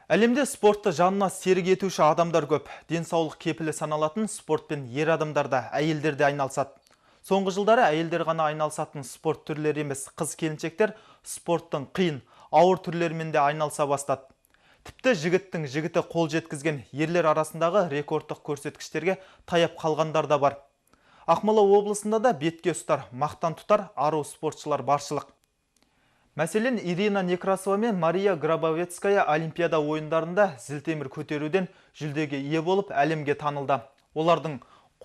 Әлемде спортты жанына серік етуші адамдар көп. Денсаулық кепілі саналатын спортпен ер адамдар да, әйелдер де айналысады. Соңғы жылдары әйелдер ғана айналысатын спорт түрлері емес, қыз келіншектер спорттың қиын, ауыр түрлерімен де айналыса бастады. Тіпті жігіттің жігіті қол жеткізген ерлер арасындағы рекордтық көрсеткіштерге таяп қалғандар да бар. Ақмола облысында да бетке ұстар, мақтан тұтар ару спортшылар баршылық. Мәселен, Ирина Некрасова мен Мария Грабовецкая Олимпиада ойындарында зілтемір көтеруден жүлдеге ие болып, әлемге танылды. Олардың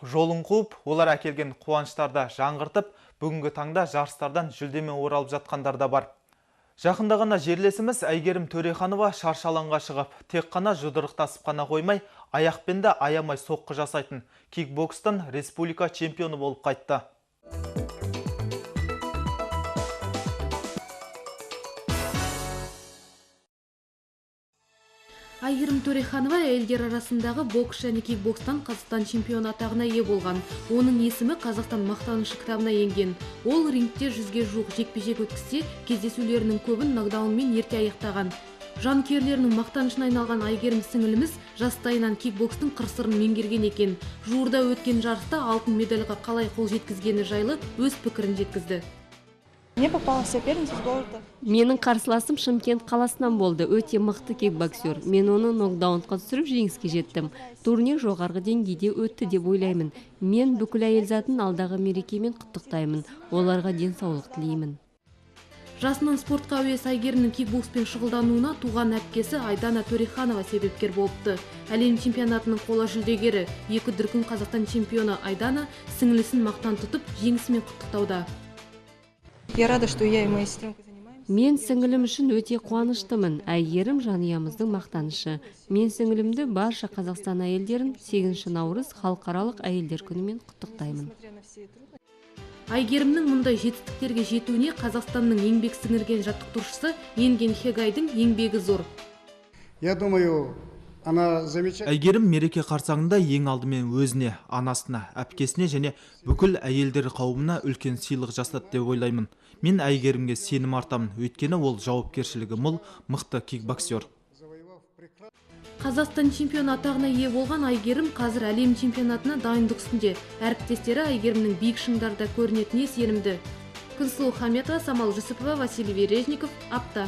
жолын қуып, олар әкелген қуаныштарды жаңғыртып, бүгінгі таңда жарыстардан жүлдемен оралып жатқандар да бар. Жақында ғана жерлесіміз Әйгерім Төреханова шаршы алаңға шығып, тек қана жұдырықтасып қана қоймай, аяқпен де аямай соққы жасайтын кикбокстан республика чемпионы болып қайтты. Әйгерім Төреханова әйелдер арасындағы бокс және кикбокстан Қазақстан чемпионы атағына ие болған. Оның есімі Қазақстан мақтанышы кітабына енген. Ол рингте 100-ге жуық жекпе-жек өткізсе, кездесулерінің көбін нокдаунмен ерте аяқтаған. Жанкүйерлерінің мақтанышына айналған Әйгерім сіңіліміз жастайынан кикбокстың қыр-сырын меңгерген екен. Жуырда өткен жарыста алтын медальға қалай қол жеткізгені жайлы өз пікірін жеткізді. Мне попалась соперница с города. Менің қарсыласым Шымкент қаласынан болды. Өте мықты кикбоксер. Мен оны нокдаунға түсіріп жеңіске жеттім. Турнир жоғарғы деңгейде өтті деп ойлаймын. Мен бүкіл әйел затын алдағы мерекемен құттықтаймын. Оларға денсаулық тілеймін. Жасынан спортқа әуес Әйгерімнің кикбокспен шұғылдануына туған әпкесі Айдана Төреханова себепкер болыпты. Әлем чемпионатының қола жүлдегері, екі дүркін Қазақстан чемпионы Айдана сіңлісін мақтан тұтып, жеңісімен құттықтауда. Я рада, что я и моя сестренка занимаемся. Мен сіңілім үшін өте қуаныштымын. Әйгерім жанұямыздың мақтанышы. Мен сіңілімді барша Қазақстан әйелдерін 8 наурыз халықаралық әйелдер күнімен құттықтаймын. Әйгерімнің мұндай жетістіктерге жетуіне Қазақстанның еңбек сіңірген жаттықтырушысы Енген Хегайдың еңбегі зор. Я думаю, она замечательная. Әйгерім мереке қарсаңында ең алдымен өзіне, анасына, әпкесіне және бүкіл әйелдер қауымына үлкен сыйлық жасады деп ойлаймын. Мен Әйгерімге сенім артамын, өйткені ол жауапкершілігі мол, мықты кикбоксер. Қазақстан чемпионы атағына ие болған Әйгерім қазір әлем чемпионатына дайындық үстінде. Әріптестері Әйгерімнің биік шыңдарда көрінетініне сенімді. Күнсұлу Хаметова, Самал Жүсіпова, Василий Вережников, Апта.